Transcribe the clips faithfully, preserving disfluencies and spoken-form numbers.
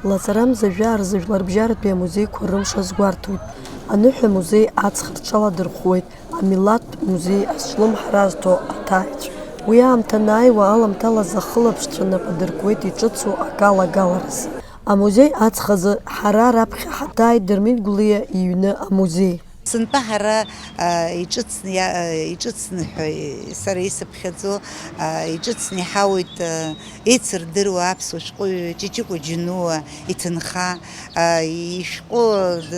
Лаҵарамза жәаа рзы жәларбжьаратәи амузеиқәа рымш азгәарҭоит. Аныҳәа музеи аҵх рҽаладырхәуеит, амилаҭтә музеи азҿлымҳара азҭо аҭааҩцәа. Уи аамҭа анааиуа аламҭалаз ахылаԥшцәа нап адыркуеит иҿыцу акы алагаларазы. Амузеи аҵх азы ҳара раԥхьа ҳаҭааит Дырмит Гәлиа иҩны амузеи. Сынтәа ҳара, а, иҿыцны иа-, а, иҿыцны ҳәа сара исыԥхьаӡо, а, иҿыцны иҳауеит, а, еицырдыруа аԥсуа шәҟәыҩҩы Ҷыҷыкәа Џьынуа иҭынха, а, ишәҟәы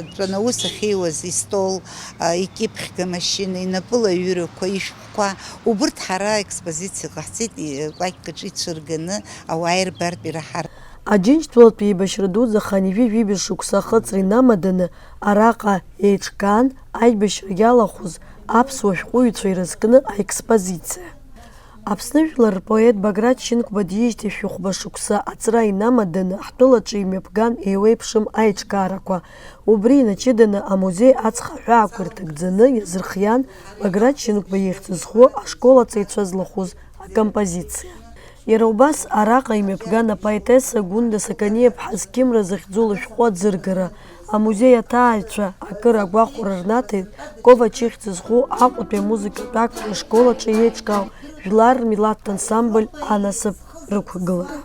дтәаны аус ахьиуаз истол, а, икьыԥхьга машьына, инапыла аҩырақәа, ишәҟәқәа, убырҭ ҳара аекспозициа ҟаҳҵеит, и-, кәакьк аҿы ицәырганы ауаа ирбартә ираҳартә. Аџьынџьтәылатә еибашьра дуӡӡа хынҩажәи жәибжь шықәса ахыҵра инамаданы араҟа еиҿкаан аибашьра иалахәыз аԥсуа шәҟәыҩҩцәа ирызкны аекспозициа. Аԥсны жәлар рпоет Баграт Шьынқәба диижьҭеи шәҩыхәба шықәса аҵра инамаданы ҳтәылаҿы имҩаԥган еиуеиԥшым аиҿкаарақәа. Убри инаҷыданы амузеи аҵх аҳәаақәа ирҭагӡаны иазырхиан Баграт Шьынқәба ихьӡ зху ашкол аҵаҩцәа злахәыз акомпозициа. Иара убас араҟа имҩаԥган апоетесса Гәында Сақаниаԥҳа зқьымра зыхьӡу лышәҟәы аӡыргара. Амузеи аҭааҩцәа акыр агәахәара рнаҭеит Ковач ихьӡ зху Аҟәатәи амузыкатә актәи ашкол аҿы еиҿкаау жәлар рмилаҭтә ансамбль анасыԥ рықәгылара.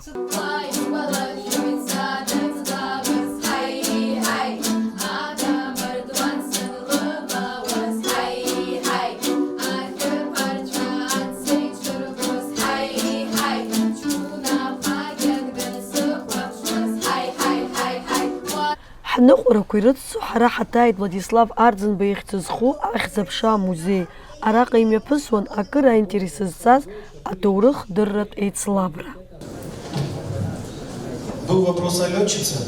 Ҳныҟәарақәа ирыццо ҳара ҳаҭааит Владислав Арӡынба ихьӡ зху Ахьӡ-аԥша амузеи. Араҟа имҩаԥысуан акыр аинтерес зҵаз аҭоурых дырратә еицлабра. Был вопрос о лётчице.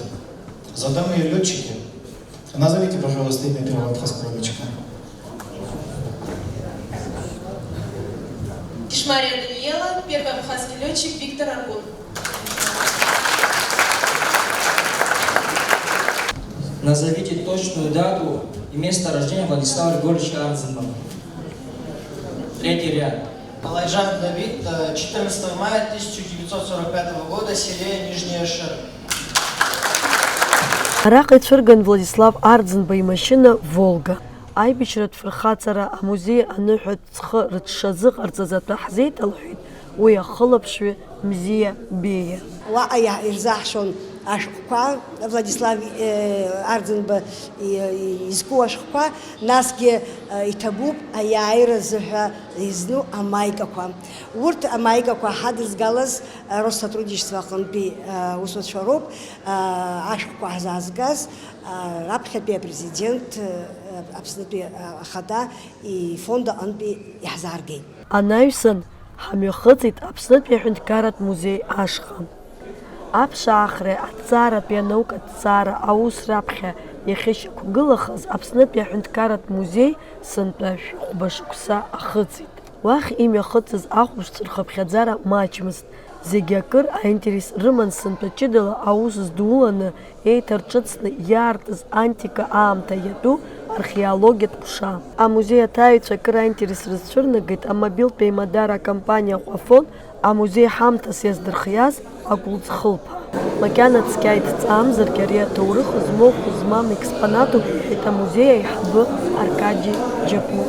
Задам её лётчике. Назовите, пожалуйста, имя первого абхазского лётчика. Кишмария Даниэла, первый абхазский лётчик Виктор Аргун. Назовите точную дату и место рождения Владислава Григорьевича Арзынбы. Третий ряд. Алайджан Давид, э, четырнадцатого мая тысяча девятьсот сорок пятого года, селение Нижняя Шера. Араҟа ицәырган Владислав Арӡынба имашьына Волга. Аибашьратә фырхаҵара амузеи аныҳәатә ҵхы рыҽшазыҟарҵаз атәы ҳзеиҭалҳәеит уи ахылаԥшҩы Мзиа Беиа. Уаҟа иа-, ирзаҳшон ашәҟәқәа, Владислав, э, Арӡынба и-, и-, изку ашәҟәқәа, насгьы, э, иҭабуп аиааира азыҳәа изну амаикақәа. Урҭ амаикақәа ҳадызгалаз, э, Россотрудничество аҟынтәи, э, усуцәа роуп, э, ашәҟәқәа ҳзаазгаз, э, раԥхьатәи апрезидент, э, Аԥснытәи, э, Ахада ифонд аҟынтәи иаҳзааргеит. Анаҩсан, ҳамҩахыҵит Аԥснытәи аҳәынҭқарратә музеи ашҟа. Аԥшаахреи аҭҵааратәи анаукатә ҭҵаара аус раԥхьа иахьышьақәгылахаз Аԥснытәи аҳәынҭқарратә музеи сынтәа шәыхәба шықәса ахыҵит. Уахь имҩахыҵыз ахәаԥшцәа рхыԥхьаӡара маҷмызт. Зегьы акыр аинтерес рыман сынтәа ҷыдала аус здуланы еиҭарҿыцны иаартыз антика аамҭа иатәу археологиатә ҟәша. Амузеи аҭааҩцәа акыр аинтерес рызцәырнагеит амобилтә еимадара акомпаниа Аҟәафон амузеи ҳамҭас иаздырхиаз акәылӡ хылԥа. Макьана цқьа иҭҵаамзаргьы ари аҭоурых змоу хәы змам експонатуп, иҳәеит амузеи аиҳабы Аркади Џьапуа.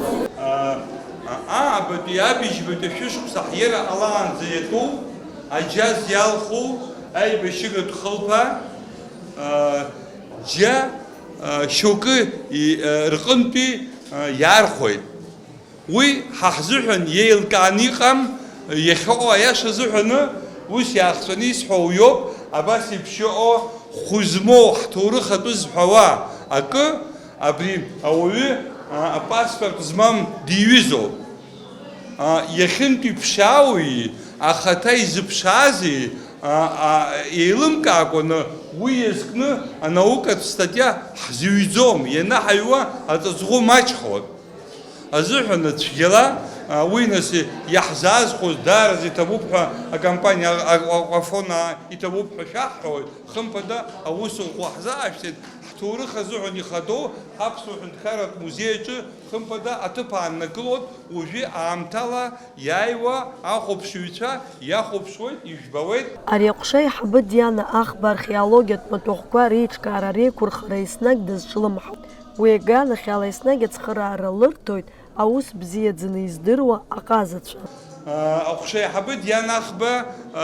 Аабатәи абыжьбатәи ашәышықәса ҳиара ҟалаанӡа иатәу аџьаз иалху аибашьыгатә хылԥа, аа, џьа, аа, шьоукы и-, аа, рҟынтәи, аа, иаархәоит. Уи ҳа ҳзыҳәан иеилкааны иҟам, иахьаҟоу аиаша азыҳәаны, ус иаахҵәаны исҳәо уиоуп, абас еиԥш иҟоу хәы змоу ҳҭоурых атәы зҳәауа акы, абри ауаҩы, а, апаспорт змам диҩызоуп. А, иахьынтәи ԥшьаауи, ахаҭа изыԥшаази, а, а, еилымкаакәаны уи иазкны анаукатә статиа ҳзыҩӡом, ианаҳаҩуа аҵаҵӷәы маҷхоит. Азыҳәан цәгьала, а, уи нас иаҳзаазхәоз даараӡа иҭабуп ҳәа акомпаниа, а, а, Аҟәафон, а, иҭабуп ҳәа шәаҳҳәоит, хымԥада аус ӷәӷәа ҳзаашәҵеит, Ҭоурых азыҳәан ихадоу ҳаԥсуа ҳәынҭқарратә музеи аҿы хымԥада аҭыԥ ааннакылоит, уажәы аамҭала иааиуа ахәаԥшыҩцәа иахәаԥшуеит, ижәбауеит. Ари аҟәша аиҳабы Диана Ахба археологиатә маҭәахәқәа реиҿкаара реиқәырхара еснагь дазҿлымҳауп. Уи аганахьала еснагь ацхыраара лырҭоит, аус бзиаӡаны издыруа аҟазацәа. Аҟәша аиҳабы Диана Ахба,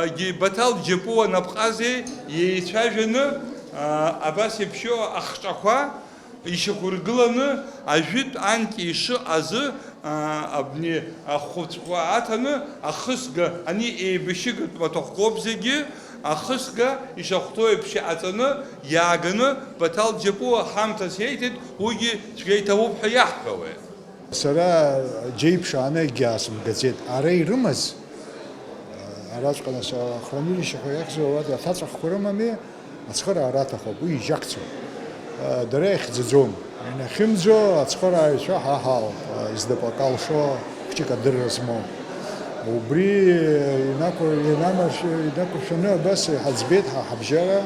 егьи Баҭал Џьапуа Напҟазеи еицәажәаны, абас еиԥшьоу ахҿақәа ишьақәыргыланы, ажәытә анти шыҟазы, абни ахәыцәқәа аҭаны, ахысга, ани еибашьыгатә маҭәахәқәоуп зегьы, ахысга ишахәҭоу еиԥш иҟаҵаны, иааганы, Баҭал Џьапуа ҳамҭас иеиҭеит, уигьы цәгьа иҭабуп ҳәа иаҳҳәауеит. Сара џьеиԥшааны акгьы аасымгаӡеит. Ара ирымаз, араҵәҟьа нас ахранилище ҳәа иахьӡу ауада аҭаҵәахқәа рымами, ацхыраара аҭахуп, уи ижьакцоуп. Дара иахьӡаӡом. Ианахьымӡо ацхырааҩцәа ҳа ҳауп, знапы акы алшо хәҷык адырра змоу. Убри инақәыр-, инамаршә-, инақәыршәаны абас иҳаӡбеит ҳа ҳабжьара,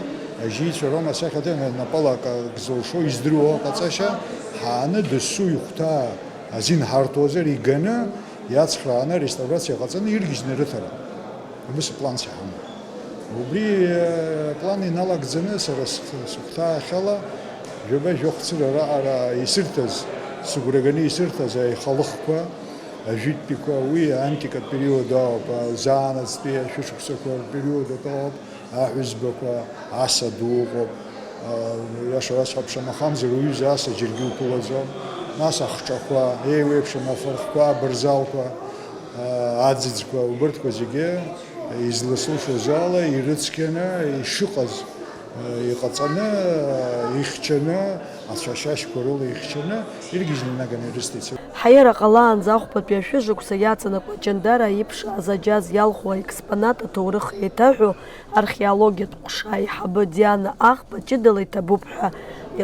ажьицәа роума асахьаҭыхра напала акы зылшо издыруа аҟаҵашьа, ҳааны досу ихәҭа азин ҳарҭозар иганы, иацхрааны, ареставрациа ҟаҵаны иргьежьны рыҭара. Абас апланс иҳамоуп. Убри, э, аплан иналагӡаны сара схы-, сыхәҭаахьала жәаба-жәохә цыра раҟара исырҭаз, сыгәра ганы исырҭаз аихалыхқәа, ажәытәтәиқәа, уи аантикатә период ауп, а, заанаҵтәи ашәышықәсақәа рпериод атәы ауп, аҳәызбақәа, асаду ыҟоуп, а, иаша уасҳәап, шамахамзар уҩыза аса џьаргьы уԥылаӡом, нас ахҿақәа, еиуеиԥшым афырхқәа, абырзалқәа, а, аӡыӡқәа, убырҭқәа зегьы изласылшоз ала ирыцқьаны ишыҟаз, а, иҟаҵаны, а, ихьчаны, ацәашьашьқәа рыла ихьчаны, иргьежьны инаганы ирысҭеит. Ҳаиара ҟалаанӡа ахәбатәи ашәышықәса иаҵанакуа Ҷандара иԥшааз аџьаз иалху аекспонат аҭоурых еиҭаҳәо археологиатә ҟәша аиҳабы Диана Ахба ҷыдала иҭабуп ҳәа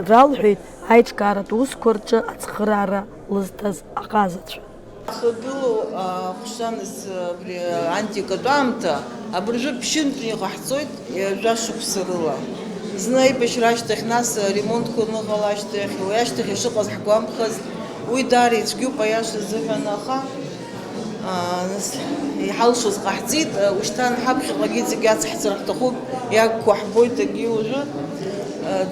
ралҳәеит аиҿкааратә усқәа рҿы ацхыраара лызҭаз аҟазацәа. Ихагылоу аҟәша, нас, абри антикатә аамҭа, абыржәы ԥшьынтәны иҟаҳҵоит, жәа шықәса рыла. Зны аибашьра ашьҭахь, нас аремонтқәа аныҟала ашьҭахь, уи ашьҭахь ишыҟаз ҳгәамԥхазт, уи даара ицәгьоуп аиаша азыҳәан, аха, а, нас, иҳалшоз ҟаҳҵеит, а, ушьҭан ҳаԥхьаҟагьы зегь ацҳҵар ҳҭахуп, иагқәа ҳбоит егьи уажәы.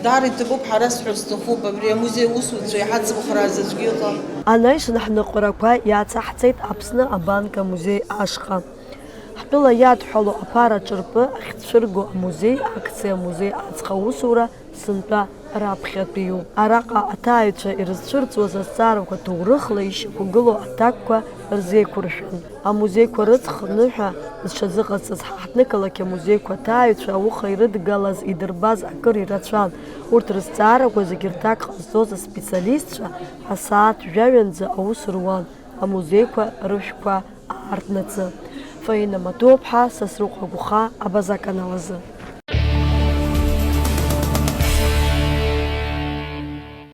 Даара иҭабуп, ҳара сҳәар сҭахуп, абри амузеи аусуцәа иҳацымхрааз аӡәгьы ыҟам. Анаҩсан ҳныҟәарақәа иацаҳҵеит Аԥсны абанк амузеи ашҟа. Ҳтәыла иадҳәалоу аԥара ҿырпы ахьцәырго амузеи, акциа амузеи аҵх аусура сынтәа раԥхьатәиуп. Араҟа аҭааҩцәа ирызцәырҵуаз азҵаарақәа ҭоурыхла ишьақәгылоу аҭакқәа рзеиқәыршәан. Амузеиқәа рыҵх ныҳәа зҽазыҟаҵаз ҳа ҳҭнықалақь амузеиқәа аҭааҩцәа ауха ирыдгалаз, идырбаз акыр ирацәан. Урҭ рызҵаарақәа зегьы рҭак ҟазҵоз аспециалистцәа асааҭ жәаҩанӡа аус руан, амузеиқәа рышәқәа аартнацы. Фаина Матуаԥҳа, Сасрыҟәа Гәыхаа, Абаза канал азы.